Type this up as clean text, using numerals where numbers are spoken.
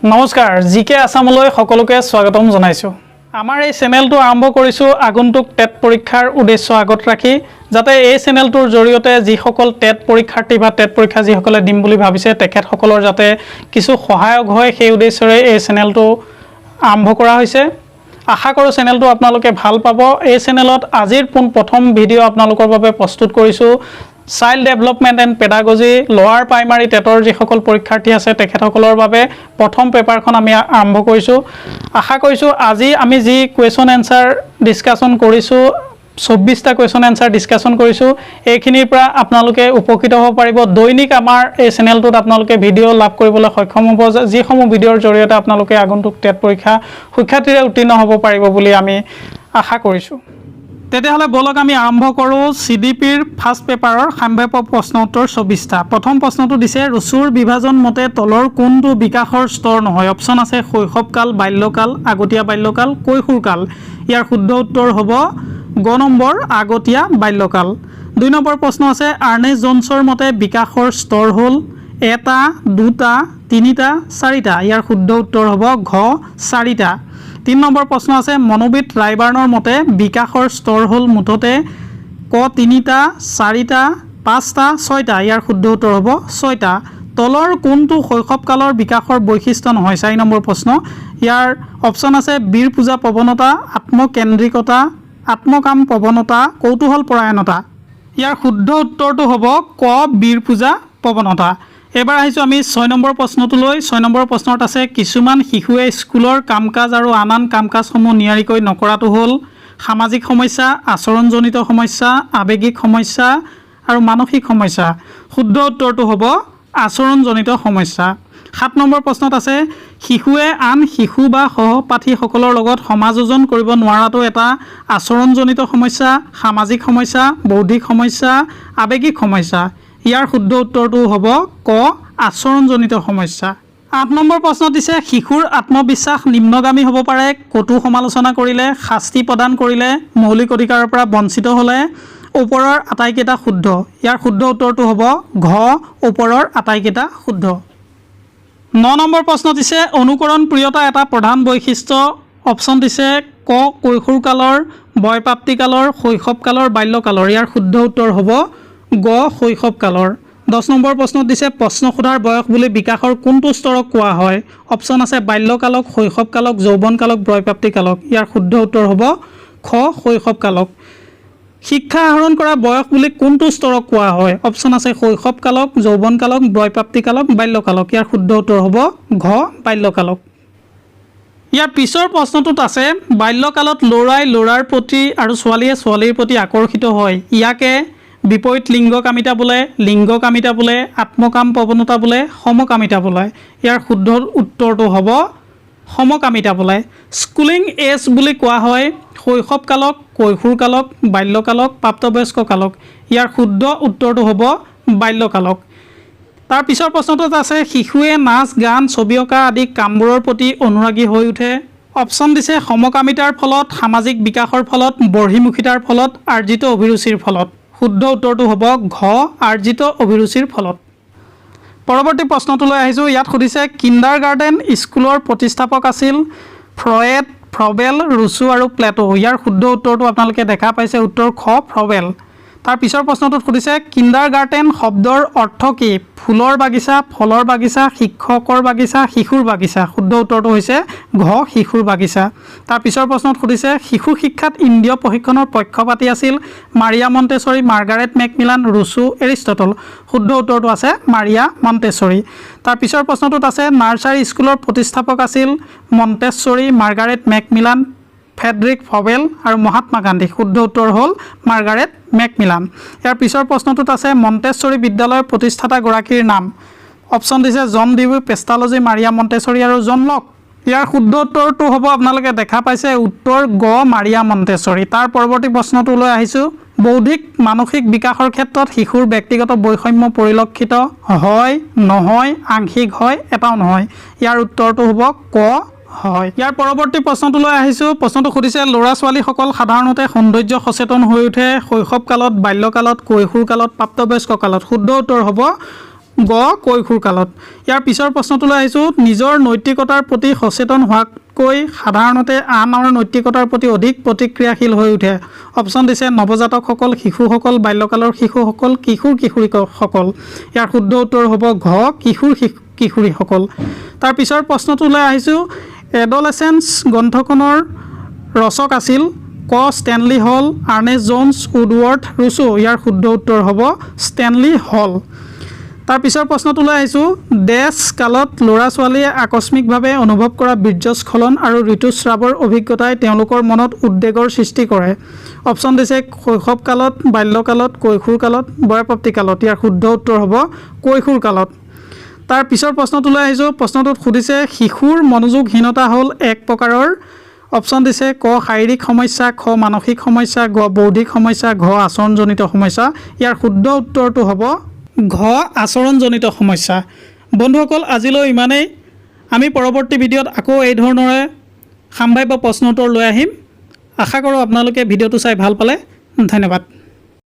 নমস্কাৰ, জি কে আছামলৈ সকলোকে স্বাগতম জনাইছোঁ। আমাৰ এই চেনেলটো আৰম্ভ কৰিছোঁ আগন্তুক টেট পৰীক্ষাৰ উদ্দেশ্য আগত ৰাখি, যাতে এই চেনেলটোৰ জৰিয়তে যিসকল টেট পৰীক্ষাৰ্থী বা টেট পৰীক্ষা যিসকলে দিম বুলি ভাবিছে, তেখেতসকলৰ যাতে কিছু সহায়ক হয়, সেই উদ্দেশ্যৰে এই চেনেলটো আৰম্ভ কৰা হৈছে। আশা কৰোঁ চেনেলটো আপোনালোকে ভাল পাব। এই চেনেলত আজিৰ পোন প্ৰথম ভিডিঅ' আপোনালোকৰ বাবে প্ৰস্তুত কৰিছোঁ Child Development and Pedagogy Lower Primary টেটৰ যিসকল পৰীক্ষাৰ্থী আছে, তেখেতসকলৰ বাবে প্ৰথম পেপাৰখন আমি আৰম্ভ কৰিছোঁ। আশা কৰিছোঁ আজি আমি যি কুৱেশ্যন এনচাৰ ডিছকাশ্যন কৰিছোঁ, 24টা কুৱেশ্যন এনচাৰ ডিছকাশ্যন কৰিছোঁ, এইখিনিৰ পৰা আপোনালোকে উপকৃত হ'ব পাৰিব। দৈনিক আমাৰ এই চেনেলটোত আপোনালোকে ভিডিঅ' লাভ কৰিবলৈ সক্ষম হ'ব, যিসমূহ ভিডিঅ'ৰ জৰিয়তে আপোনালোকে আগন্তুক টেট পৰীক্ষা সুখ্যাতিৰে উত্তীৰ্ণ হ'ব পাৰিব বুলি আমি আশা কৰিছোঁ। তেতিয়াহ'লে ব'লক, আমি আৰম্ভ কৰোঁ চি ডি পিৰ ফাৰ্ষ্ট পেপাৰৰ সাম্ভাব্য প্ৰশ্ন উত্তৰ 24টা। প্ৰথম প্ৰশ্নটো দিছে, ৰুচুৰ বিভাজন মতে তলৰ কোনটো বিকাশৰ স্তৰ নহয়? অপশ্যন আছে শৈশৱকাল, বাল্যকাল, আগতীয়া বাল্যকাল, কৈশোৰকাল। ইয়াৰ শুদ্ধ উত্তৰ হ'ব গ নম্বৰ, আগতীয়া বাল্যকাল। দুই নম্বৰ প্ৰশ্ন আছে, আৰ্নেষ্ট জোনছৰ মতে বিকাশৰ স্তৰ হ'ল এটা, দুটা, তিনিটা, চাৰিটা। ইয়াৰ শুদ্ধ উত্তৰ হ'ব ঘ, চাৰিটা। তিনি নম্বৰ প্ৰশ্ন আছে, মনোবিদ ৰাইবাৰ্ণৰ মতে বিকাশৰ স্তৰ হ'ল মুঠতে ক তিনিটা, চাৰিটা, পাঁচটা, ছয়টা। ইয়াৰ শুদ্ধ উত্তৰ হ'ব ছয়টা। তলৰ কোনটো শৈশৱকালৰ বিকাশৰ বৈশিষ্ট্য নহয়? চাৰি নম্বৰ প্ৰশ্ন। ইয়াৰ অপশ্যন আছে বীৰ পূজা প্ৰৱণতা, আত্মকেন্দ্ৰিকতা, আত্মকাম প্ৰৱণতা, কৌতূহল পৰায়ণতা। ইয়াৰ শুদ্ধ উত্তৰটো হ'ব ক, বীৰ পূজা প্ৰৱণতা। এইবাৰ আহিছোঁ আমি ছয় নম্বৰ প্ৰশ্নটোলৈ। ছয় নম্বৰ প্ৰশ্নত আছে, কিছুমান শিশুৱে স্কুলৰ কাম কাজ আৰু আন আন কাম কাজসমূহ নিয়াৰিকৈ নকৰাটো হ'ল সামাজিক সমস্যা, আচৰণজনিত সমস্যা, আৱেগিক সমস্যা আৰু মানসিক সমস্যা। শুদ্ধ উত্তৰটো হ'ব আচৰণজনিত সমস্যা। সাত নম্বৰ প্ৰশ্নত আছে, শিশুৱে আন শিশু বা সহপাঠীসকলৰ লগত সমাযোজন কৰিব নোৱাৰাটো এটা আচৰণজনিত সমস্যা, সামাজিক সমস্যা, বৌদ্ধিক সমস্যা, আৱেগিক সমস্যা। ইয়াৰ শুদ্ধ উত্তৰটো হ'ব ক, আচৰণজনিত সমস্যা। আঠ নম্বৰ প্ৰশ্ন দিছে, শিশুৰ আত্মবিশ্বাস নিম্নগামী হ'ব পাৰে কটু সমালোচনা কৰিলে, শাস্তি প্ৰদান কৰিলে, মৌলিক অধিকাৰৰ পৰা বঞ্চিত হ'লে, ওপৰৰ আটাইকেইটা শুদ্ধ। ইয়াৰ শুদ্ধ উত্তৰটো হ'ব ঘ, ওপৰৰ আটাইকেইটা শুদ্ধ। ন নম্বৰ প্ৰশ্ন দিছে, অনুকৰণ প্ৰিয়তা এটা প্ৰধান বৈশিষ্ট্য। অপশ্যন দিছে ক কৈশোৰকালৰ, বয়প্ৰাপ্তিকালৰ, শৈশৱকালৰ, বাল্যকালৰ। ইয়াৰ শুদ্ধ উত্তৰ হ'ব গ, শৈশৱকালৰ। 10 নম্বৰ প্ৰশ্নত দিছে, প্ৰশ্ন সোধাৰ বয়স বুলি বিকাশৰ কোনটো স্তৰক কোৱা হয়? অপশ্যন আছে বাল্যকালক, শৈশৱকালক, যৌৱনকালক, বয়প্ৰাপ্তিকালক। ইয়াৰ শুদ্ধ উত্তৰ হ'ব খ, শৈশৱকালক। শিক্ষা আহৰণ কৰা বয়স বুলি কোনটো স্তৰক কোৱা হয়? অপশ্যন আছে শৈশৱকালক, যৌৱনকালক, বয়প্ৰাপ্তিকালক, বাল্যকালক। ইয়াৰ শুদ্ধ উত্তৰ হ'ব ঘ, বাল্যকালক। ইয়াৰ পিছৰ প্ৰশ্নটোত আছে, বাল্যকালত ল'ৰাই ল'ৰাৰ প্ৰতি আৰু ছোৱালীয়ে ছোৱালীৰ প্ৰতি আকৰ্ষিত হয়। ইয়াকে বিপৰীত লিংগকামিতা বোলে, লিংগকামিতা বোলে, আত্মকাম প্ৰৱণতা বোলে, সমকামিতা বোলে। ইয়াৰ শুদ্ধ উত্তৰটো হ'ব সমকামিতা বোলে। স্কুলিং এজ বুলি কোৱা হয় শৈশৱকালক, কৈশোৰকালক, বাল্যকালক, প্ৰাপ্তবয়স্ক কালক। ইয়াৰ শুদ্ধ উত্তৰটো হ'ব বাল্যকালক। তাৰ পিছৰ প্ৰশ্নটোত আছে, শিশুৱে নাচ, গান, ছবি অঁকা আদি কামবোৰৰ প্ৰতি অনুৰাগী হৈ উঠে। অপশ্যন দিছে সমকামিতাৰ ফলত, সামাজিক বিকাশৰ ফলত, বৰ্হিমুখিতাৰ ফলত, আৰ্জিত অভিৰুচিৰ ফলত। শুদ্ধ উত্তৰটো হ'ব ঘ, আৰ্জিত অভিৰুচিৰ ফলত। পৰৱৰ্তী প্ৰশ্নটোলৈ আহিছোঁ। ইয়াত সুধিছে, কিণ্ডাৰ গাৰ্ডেন স্কুলৰ প্ৰতিষ্ঠাপক আছিল ফ্ৰয়েড, ফ্ৰবেল, ৰুচু আৰু প্লেটো। ইয়াৰ শুদ্ধ উত্তৰটো আপোনালোকে দেখা পাইছে, উত্তৰ খ, ফ্ৰবেল। তাৰ পিছৰ প্ৰশ্নটোত সুধিছে, কিণ্ডাৰ গাৰ্ডেন শব্দৰ অৰ্থ কি? ফুলৰ বাগিচা, ফলৰ বাগিচা, শিক্ষকৰ বাগিচা, শিশুৰ বাগিচা। শুদ্ধ উত্তৰটো হৈছে ঘ, শিশুৰ বাগিচা। তাৰ পিছৰ প্ৰশ্নত সুধিছে, শিশু শিক্ষাত ইন্দ্ৰিয় প্ৰশিক্ষণৰ পক্ষপাতী আছিল Maria Montessori, Margaret McMillan, Rousseau, Aristotle. শুদ্ধ উত্তৰটো আছে মাৰিয়া মণ্টেছৰী। তাৰ পিছৰ প্ৰশ্নটোত আছে, নাৰ্চাৰী স্কুলৰ প্ৰতিষ্ঠাপক আছিল মণ্টেছৰী, মাৰ্গাৰেট মেকমিলান, ফ্ৰেডৰিক ফবেল আৰু মহাত্মা গান্ধী। শুদ্ধ উত্তৰ হ'ল মাৰ্গাৰেট মেকমিলান। ইয়াৰ পিছৰ প্ৰশ্নটোত আছে, মণ্টেছৰী বিদ্যালয়ৰ প্ৰতিষ্ঠাতাগৰাকীৰ নাম। অপশ্যন দিছে জন ডিউই, পেষ্টালজি, মাৰিয়া মণ্টেছৰী আৰু জন লক। ইয়াৰ শুদ্ধ উত্তৰটো হ'ব, আপোনালোকে দেখা পাইছে, উত্তৰ গ, মাৰিয়া মণ্টেছৰী। তাৰ পৰৱৰ্তী প্ৰশ্নটোলৈ আহিছোঁ। বৌদ্ধিক মানসিক বিকাশৰ ক্ষেত্ৰত শিশুৰ ব্যক্তিগত বৈষম্য পৰিলক্ষিত হয়, নহয়, আংশিক হয়, এটাও নহয়। ইয়াৰ উত্তৰটো হ'ব ক, হয়। ইয়াৰ পৰৱৰ্তী প্ৰশ্নটোলৈ আহিছোঁ। প্ৰশ্নটো সুধিছে, ল'ৰা ছোৱালীসকল সাধাৰণতে সৌন্দৰ্য সচেতন হৈ উঠে শৈশৱকালত, বাল্যকালত, কৈশোৰকালত, প্ৰাপ্তবয়স্ক কালত। শুদ্ধ উত্তৰ হ'ব গ, কৈশোৰ কালত। ইয়াৰ পিছৰ প্ৰশ্নটোলৈ আহিছোঁ। নিজৰ নৈতিকতাৰ প্ৰতি সচেতন হোৱাতকৈ সাধাৰণতে আনৰ নৈতিকতাৰ প্ৰতি অধিক প্ৰতিক্ৰিয়াশীল হৈ উঠে। অপশ্যন দিছে নৱজাতকসকল, শিশুসকল, বাল্যকালৰ শিশুসকল, কিশোৰ কিশোৰীসকল। ইয়াৰ শুদ্ধ উত্তৰ হ'ব ঘ, কিশোৰ কিশোৰীসকল। তাৰ পিছৰ প্ৰশ্নটোলৈ আহিছোঁ। এডলেচেন্স গ্ৰন্থখনৰ ৰচক আছিল ক, ষ্টেনলি হল, আৰ্নেষ্ট জোন্স, উডৱৰ্থ, ৰুছো। ইয়াৰ শুদ্ধ উত্তৰ হ'ব ষ্টেনলি হল। তাৰ পিছৰ প্ৰশ্নটোলৈ আহিছোঁ। ডেছ কালত ল'ৰা ছোৱালীয়ে আকস্মিকভাৱে অনুভৱ কৰা বীৰ্যস্খলন আৰু ঋতুস্ৰাৱৰ অভিজ্ঞতাই তেওঁলোকৰ মনত উদ্বেগৰ সৃষ্টি কৰে। অপশ্যন দিছে শৈশৱ কালত, বাল্যকালত, কৈশোৰ কালত, বয়ঃপ্ৰাপ্তি কালত। ইয়াৰ শুদ্ধ উত্তৰ হ'ব কৈশোৰ কালত। তাৰ পিছৰ প্ৰশ্নটোলৈ আহিছোঁ। প্ৰশ্নটোত সুধিছে, শিশুৰ মনোযোগহীনতা হ'ল এক প্ৰকাৰৰ। অপশ্যন দিছে ক, শাৰীৰিক সমস্যা, খ, মানসিক সমস্যা, গ, বৌদ্ধিক সমস্যা, ঘ, আচৰণজনিত সমস্যা। ইয়াৰ শুদ্ধ উত্তৰটো হ'ব ঘ, আচৰণজনিত সমস্যা। বন্ধুসকল, আজিলৈ ইমানেই। আমি পৰৱৰ্তী ভিডিঅ'ত আকৌ এই ধৰণৰে সাম্ভাব্য প্ৰশ্ন উত্তৰ লৈ আহিম। আশা কৰোঁ আপোনালোকে ভিডিঅ'টো চাই ভাল পালে। ধন্যবাদ।